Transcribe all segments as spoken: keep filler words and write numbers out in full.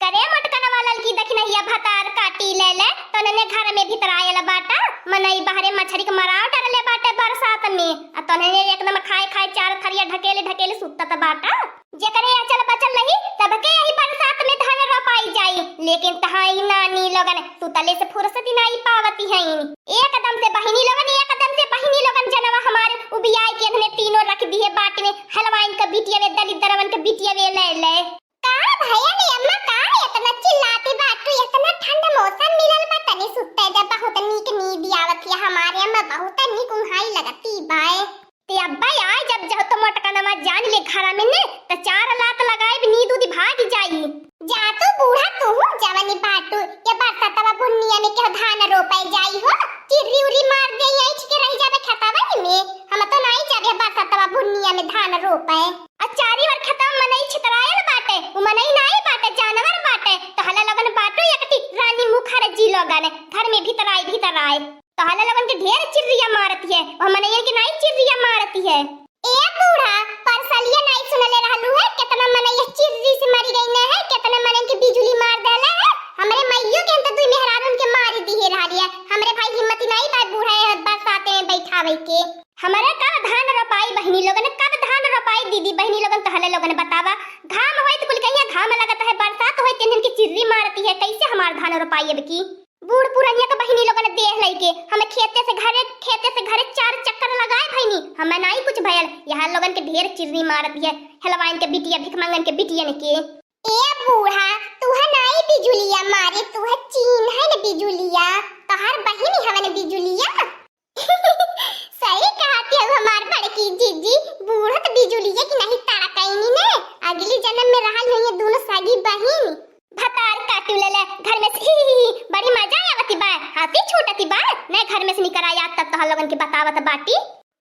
करे मोटकनवा ललकी दखिनहिया भतार काटी लेले, तोहने घर में भितरायल बाटा, मनई बहरे मछरी के मराव डरले बाटे बरसात में, आ तोहने एकदम खाए खाए चार थरिया ढकेले ढकेले सुतत बाटा। जेकरे अचल बचल रही, तबके यही बरसात में धान रोपाई जाई, लेकिन तहाई नानी लोगन सुतले से फुर्सत ही नाई पावती हईन। एकदम से बहिनी लोगन, एकदम से बहिनी लोगन जनवा हमार उबियाई के एन्हने तीनों रख दिहे बाटी में, हलवाइन के बिटिया वे, दलिद्रवन के बिटिया वे ले ले। का भयल अम्मा, का एतना चिल्लाती बाटू? एतना ठंड मौसम मिलल बा, तनी सुते दे, बहुत नीक नींद आवत है हमारे अम्मा, बहुत नीक उंघाई लगती बाय। ते अब्बा आय जब जहो तो मोटकनवा जान ले घरा में ने, त चार लात लगाए भी नींद उदी भाग जाई। जा तू बूढ़ा तू हूँ जवनी बाटू, ये बरसातवा बुन्निया में केहू धान रोपे जाई हो, चिर्री उर्री मार दे, ऐंठ के रह जाबे खेतवा में। हम तो नाई जाबे बरसातवा बुन्निया में धान रोपे। आ चारी ओर खेतवा मनई छितरायल बाटे, उ मनई नाई बाटे, जानवर बाटे। तहला लगन बाटू एकटी रानी मुखर्जी लोगन, घर में भितराए भितराए। तहला लगन के ढेर चिर्रिया मारती है, वह मनई के नाई चिर्रिया मारती है। ए बूढ़ा, परसलिया नाई सुनले रहलू है, केतना मनई चिर्री से मरी गई न है, केतना मनई के बिजुली मार देले है। हमरे माइयो के हम तो दुई मेहरारून के मारी दिहे रहली है। हमरे भाई हिम्मत नाई बा बूढ़ा है बरसाते में बैठावे के। हमरे कब धान रोपाई बहिनी लोगन, कब धान रोपाई दीदी बहिनी लोगन, तहले लोगन बतावा। घाम होई त कुल कहिया घाम लगत है, बरसात होई त इन्हन के चिर्री मारती है, कैसे हमार धान रोपाई अब की? बूढ़ पुरनिया के बहिनी लोगन देह लइके हमें खेते से घरे, खेते से घरे चार चक्कर लगाए भइनी, हमें नाई कुछ भयल। यहाँ लोगन के ढेर चिर्री मारती है, हलवाइन के बिटिया, भिखमंगन के बिटियन के। ए बूढ़ा, तुह नाई बिजुलिया मारे, तुह चीन्हन बिजुलिया, तोहार बहिनी हवन बिजुलिया। सही कहत हऊ हमार बड़की जीजी, बूढ़त बिजुलिया की नहीं तड़कैनी ने, अगली जन्म में रहल होइए दोनों सगी बहिन। भतार काटू लेले घर में से, ही, ही, ही, ही, बड़ी मजा आवती बा, हंसी छूटती बा, ने घर में से निकर आया तब तोहर लोगन के बतावत बाटी।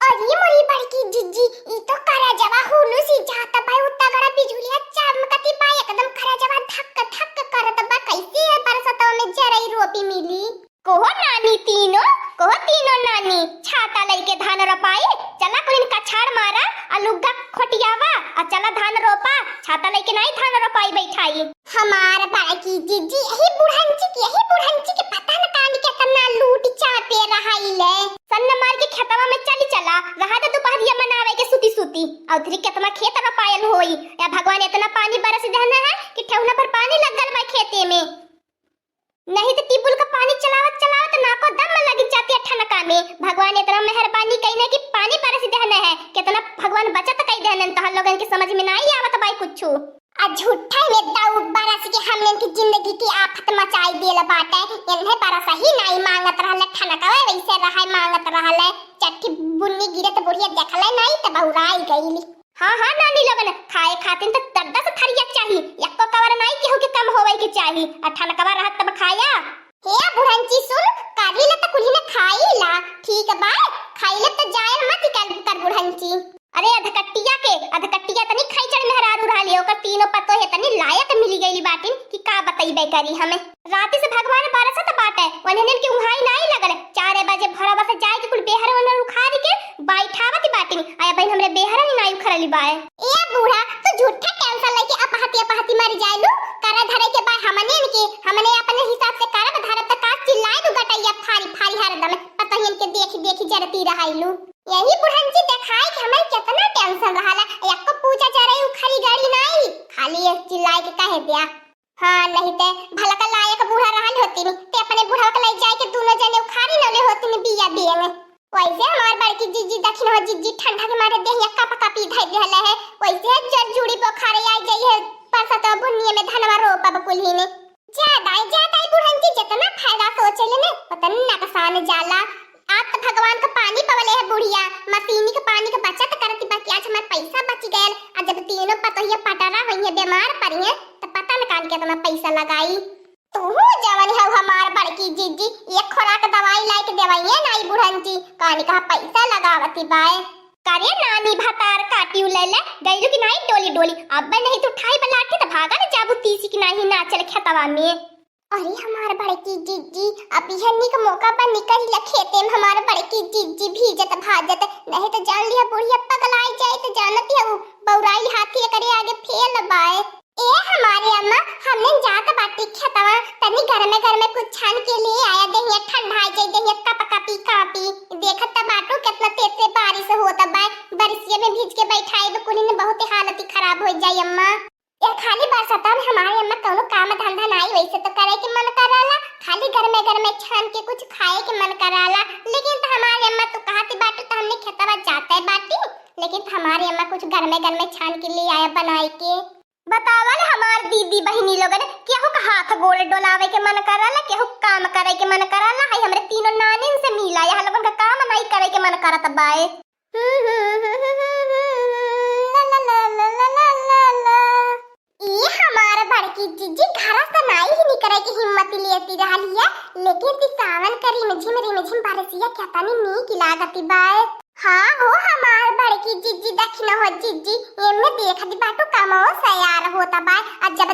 अरे मोरी बड़की जीजी, ई तो करजवा हुलूसी जात बा, उ तगड़ा बिजुलिया चमकती बा, एकदम करजवा धक धक करत बा, कैसे है बरसतवा में जरई रोपी मिली? कोहो नानी तीनों, कोहो तीनों नानी, छाता लइके धान रोपाई, चला कुलिन कछाड़ मारा, आ लुग्गा खोटियावा, आ चला धान रोपा, छाता लइके नाई धान रोपाई बैठाई। हमार बड़की जीजी, यही बुढ़ंची के, यही बुढ़ंची के पता न कान केतना लूट चापे रहाइले। सन्न मार के खेतवा में चली चला, रहा दे दुपहरिया मनावे के सूती सूती। अउर उधरी केतना खेत रोपायल होई, या भगवान एतना पानी बरस देहने है कि ठेहुना भर पानी लग गल बा खेते में। नहीं तो टिबुल का पानी चलावत चलावत नाको दम में लग जाती है ठनका में। भगवान एतना मेहरबानी कइने कि पानी बरस देहने है, केतना भगवान बचत कइ देहने, तोहर लोगन के समझ में नाई आवत बाई कुछु। आ झूठा में दाऊ बरस के हमने की जिंदगी की आफत मचाई देल बाटे। इन्हें बरस ही नाई मांगत रहले, ठनकवे वैसे रहाई मांगत रहले। चट्टी बुन्नी गिरत बुढ़िया देखले नाई त बौराई गईली। हाँ, हाँ, नानी लोगन, खाए खातिन त दस दस थरिया चाही, एको कवर नाई केहू के कम होवे के चाही। आ ठनकवा रहत तब खाया। हे बुढ़ंची सुन, काली ले त कुल्ही ने खाई ला, ठीक बा, खाई ले त जायल मत कर, कर बुढ़ंची। अरे अधकट्टिया के, अधकट्टिया तनी खैचड़ मेहरारू रहली, ओकर तीनों पतोहे तनी लायक मिली गईली बाटिन कि का बतईबे करी हमें। राती से भगवान बरसत बाटे, उन्हन के उहाई नाई लगल। चारे बजे भोरवा से जाए के कुल बेहर ओनर उखाड़ के बैठावत बाटिन। आया बहिन, हमरे बेहर ही नाई उखड़ली बाए। ए बूढ़ा, तू झूठा टेंशन लेके अपहती अपहती मर जाएलू। करे धरे के बा हमने के, हमने अपने हिसाब से करब धरब त का चिल्लाए दू गटैया फारी फारी हरदम। पतोहियन के देखी देखी जरती रहाइलू। यही बुढ़ंची देखाए कि हमें केतना टेंशन रहला। एको पूजा जरई उखड़ी गड़ी नाई, खाली ये चिल्लाए के कहे दिया। हाँ, नहीं ते भलका लायक बूढ़ा रहल होतिन, ते अपने बूढ़ा के ले जाए के दोनों जने उखाड़ी नौले होतिन बिया बिया में। वैसे हमार बड़की जीजी दखिन हो जीजी ठंडा के मारे देहिया कप कपी धइ देहले है, वैसे जर जुड़ी बोखारे आ जाई है, परसा तो बुन्निया में धनवा रोपब कुल्ही ने। ज्यादा ही ज्यादा ही बुढ़न की जितना फायदा सोचे ले ने, उतना नुकसान जाला। आप तो भगवान का पानी पवले है बुढ़िया, मशीनी के पानी के बचत करती बा कि आज हमार पैसा बच गयल। आ जब तीनों पतोहिया पटरा होई है, बीमार पड़ी है, तो पता न कान केतना पैसा लगाई। तू जवन हऊ हमार बड़की जीजी, एक खोराक दवाई लाइके देवइये नाई बुढ़न की, कान कहा पैसा लगावती बाय। करे नानी भतार काटियो ले ले, गइलू कि नाई डोली डोली, अब नहीं तो उठाई बलाठी त भागा न जाबू तीसी कि नाही नाचल खेतवा में। अरे हमार बड़की जीजी, अब यह निक मौका पर निकल ले खेते में हमार बड़की जीजी भीजत भाजत, नहीं तो जान लिया बुढ़िया पगलाई जाए तो जानत है वो बौराई हाथी एकरे आगे फेल बाय। ए हमारे अम्मा, हमने जात हमें घर में कुछ छान के लिए आया, देहिया ठंडा जाई, देहिया कप कपी कापी। देखत त बाटू कितना तेज से बारिश होत बा, बरिसिया में भीज के बैठाए बे कुली ने बहुत हालत ही खराब हो जाई अम्मा। ए खाली बरसात में हमारे अम्मा कौनो काम धंधा नाई, वैसे तो करे के मन कराला, खाली घर में घर में छान के कुछ खाए के मन कराला, लेकिन तो हमारे अम्मा तो कहती बाटू तो हमने खेतवा जाते बाटी, लेकिन तो हमारे अम्मा कुछ घर में घर में छान के लिए आया बनाए के। बतावल हमार दीदी बहिनी लोगन, केहू का हाथ गोड़ डोलावे के मन करला, केहू काम करे के मन करला, हाय हमरे तीनों नानिन से मिला, यहाँ लोगन का काम नाई करे के मन करत बाए। ई हमार बड़की जीजी घर से नाई ही निकरे के हिम्मत लेती रहली है, लेकिन ती सावन के रिमझिम रिमझिम बरसिया केतनी नीक लागती बाए। हाँ हो हमार बड़की जीजी, दखिन हो जीजी, एमे देखत बाटू कमो सयार होत बाए। आ जब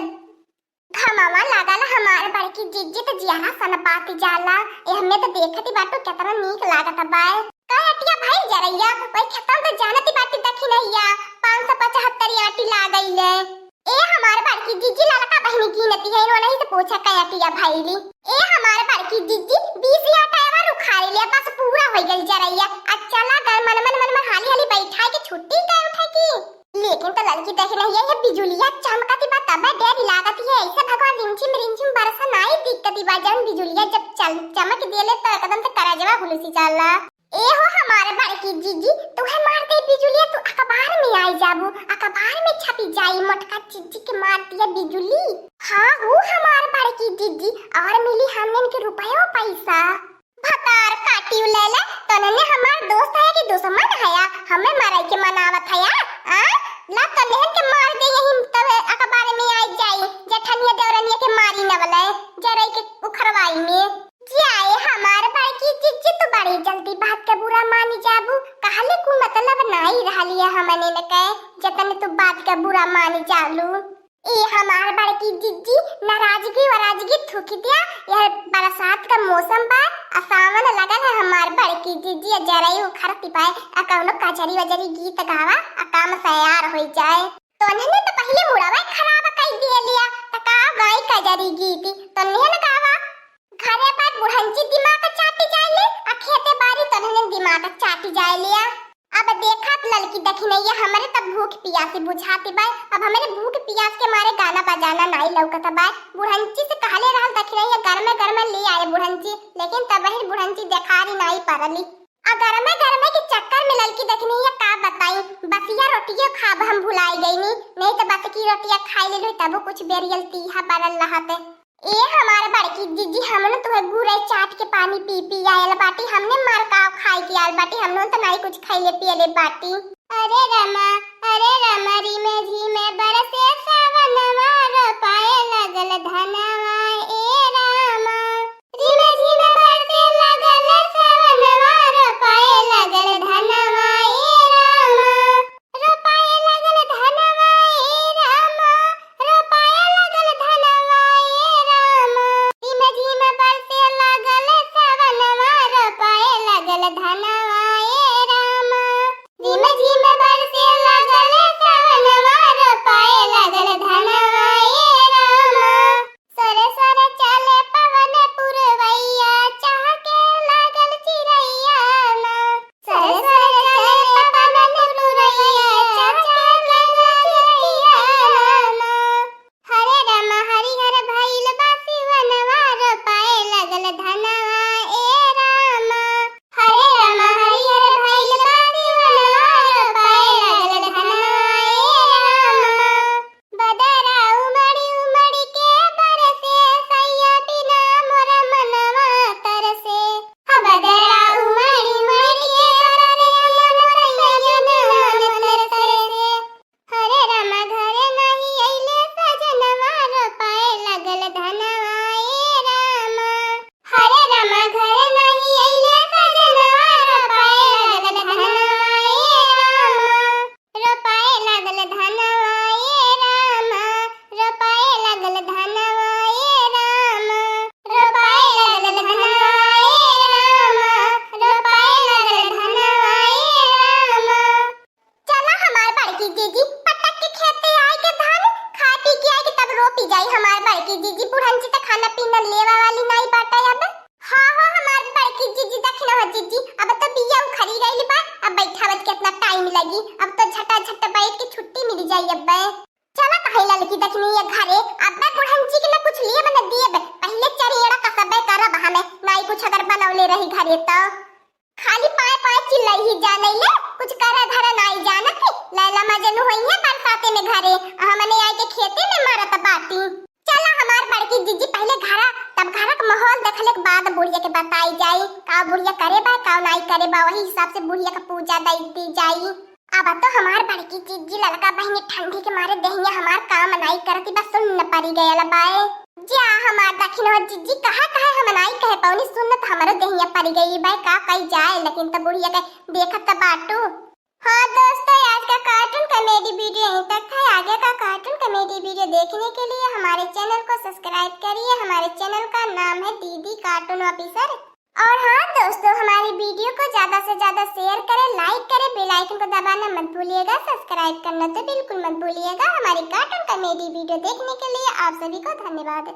घमवा लागल हमार बड़की जीजी त जियाना सन बात जाला। एहमे त देखत बाटू केतना नीक लागत बाए। का अटिया भाई जरैया, वही खेतन त जानती बाटी दखिनैया, पाँच सौ पचहत्तर आटी लागैले। ए हमार बड़की जीजी ललका बहिनी गिनती है, इन्हों नहीं से पूछा का अटिया भैली। ए हमार बड़की जीजी बीस आटा एवर उखाड़ लिया, बस पूरा हो गई जरैया। अच्छा ला घर मन मन मन मन हाली हाली बैठाए के छुट्टी गए उठे की। लेकिन तो ललकी दखिनैया ये बिजुलिया चमकती बा तबे डर लागत है, ऐसे भगवान रिमझिम रिमझिम बरसा नाई दिक्कती बा, जौन बिजुलिया जब चल चमक देले तो एकदम से करजवा हुलसी जाला। ए हो हमारे बड़की जीजी, तुहे मार दे बिजुलिया, तू अखबार में आई जाबू, अखबार में छपी जाई मोटका जीजी के मार दिया बिजुली। हाँ हो हमारे बड़की जीजी, और मिली हमने के रुपयो पैसा। भतार काटी लेले, तनने हमार दोस्त है कि दुश्मन है या? हमें मारे के मनावत है या? आ? ला तनहन के मार दे यही तब अखबार में आई जाई, जेठनिया देवरनिया के मारी न वाले, जरई के उखरवाई में। जाए हमार बड़की जीजी, तू बड़ी जल्दी बात के बुरा मानी जाबू। कहले कु मतलब नाई रहली है हमने न कहे, जतने तू बात के बुरा मानी जालू। ए हमार बड़की जीजी, नाराजगी वराजगी थूकी दिया। यह बरसात का मौसम बा, आ सावन लगल है हमार बड़की जीजी, आ जरई उखरती बाए, आ कौनो कजरी वजरी गीत गावा, आ काम सयार होई जाए। तोन्हने तो पहले मुड़वा खराब कई दिए लिया, त का गाई कजरी गीत, तोन्हने न गावा। घरे पर बुढ़ंची दिमाग चाटी जाए ले, आ खेते बारी तोन्हने दिमाग चाटी जाए लिया। अब देखत ललकी दखिनैया हमरे तब भूख पियासी बुझाती बाय, अब हमरे भूख पियास के मारे गाना बजाना नाई लौकत बाय। बुढ़ंची से कहले रहल दखिनैया गरमे गरमे ले आए बुढ़ंची, लेकिन तबहिर बुढ़ंची देखारी नाई परली। आ गरमे गरमे के चक्कर में ललकी दखिनैया का बताई, बसिया रोटियो खाब हम भुलाई गईनी, नहीं तो बस की रोटिया खाई ले तबो कुछ बेरियल तीहा बनल रहते। ए हमार बड़की जीजी, हमनो तुहे गुरे चाट के पानी पी पी आयल बाटी, हमने मार का खाए के आयल बाटी, हमनो त नाई कुछ खैले पियले बाटी। अरे रामा, अरे रामा, रिमे झिमे बरसे सावनवा, रोपाए लगल धनवा, ए रामा। रिमे झिमे बरसे लगल सावनवा, रोपाए लगल धनवा, ए रामा। रोपाए लगल धनवा ए रामा, रोपाए लगल धनवा ए रामा। झिम झिम बरसे लगल सवनवा, रोपाए लगल धनवा ए रामा। झिम झिम बरसे लगल सवनवा, रोपाए लगल धनवा ए रामा। सोरे सोरे चले पवन पुरवैया, चहके लागल चिरैया ना। सोरे सोरे चले पवन पुरवैया, चहके लागल चिरैया ना। हरे राम हरिहर भइल बा सिवनवा, रोपाए लागल धनवा ए रामा। हरे राम हरिहर भइल बा सिवनवा, रोपाए लागल धनवा ए रामा। बदरा उमड़ी उमड़ी के बरसे, सैया बिना मोर मनवा तरसे। हा बदरा उमड़ी उमड़ी के बरसे, सैया बिना मोर सैया बिना मन तरसे। हरे राम घरे नाही अइले सजनवा, रोपाए लागल धनवा ए रामा। हरे राम घरे नाही अइले सजनवा, रोपाए लागल धनवा ए रामा। रोपाए लागल धनवा ए रामा, रोपाए लागल धनवा ए रामा, रोपाए लागल धनवा ए रामा, रोपाए लागल धनवा ए रामा। चला हमार बड़की जीजी, पटक के खेते आए के धान, खा पी के आए के तब रोपी जाई हमार बड़की जीजी, बुढ़न खाना पीना लेवा वाली नाई बाटे अब। हाँ, हाँ, हमार बड़की जीजी, देखिन हो जीजी, अब तो बिया उखरी गइल बा, अब बैठावत केतना टाइम लगी, अब तो झटा झट बैठ के छुट्टी मिल जाई अब। चला कहीं ललकी दखिनी ये घरे, अब मैं बुढ़न जी के ना कुछ लिए बना दिए बे, पहले चरियड़ा कसबे करब हमें, नाई कुछ अगर बनौले रही घरे तो। खाली पाए पाए चिल्लाई ही जाने ले, कुछ करा धरा नाई जानत ही, लैला मजनू होई है बरसाते में घरे, हमने आए के खेते में मरत बाटी। चला हमार बड़की जीजी पहले घरा, तब घरा के माहौल देखले के बाद बुढ़िया के बताई जाई, का बुढ़िया करे बा, का नाई करे बा, वही हिसाब से बुढ़िया का पूजा दई दी जाई। अब तो हमार बड़की जीजी ललका बहिनी ठंडी के मारे देहिया हमार काम नाई करती बा, सुन्न परी गयल बाए। जा हमार दखिन हो जीजी, कहा कहे हम नाई कहे पौनी, सुन्न त हमरो देहिया परी गई बाए, का कई जाए, लेकिन त बुढ़िया के देखत त बाटू। हाँ दोस्तों, आज का कार्टून कॉमेडी वीडियो यहीं तक था। आगे का कार्टून कॉमेडी वीडियो देखने के लिए हमारे चैनल को सब्सक्राइब करिए। हमारे चैनल का नाम है डीडी कार्टून ऑफिसर। और हाँ दोस्तों, हमारी वीडियो को ज्यादा से ज्यादा शेयर करें, लाइक करें, बेल आइकन को दबाना मत भूलिएगा, सब्सक्राइब करना तो बिल्कुल मत भूलिएगा। हमारी कार्टून कॉमेडी वीडियो देखने के लिए आप सभी को धन्यवाद।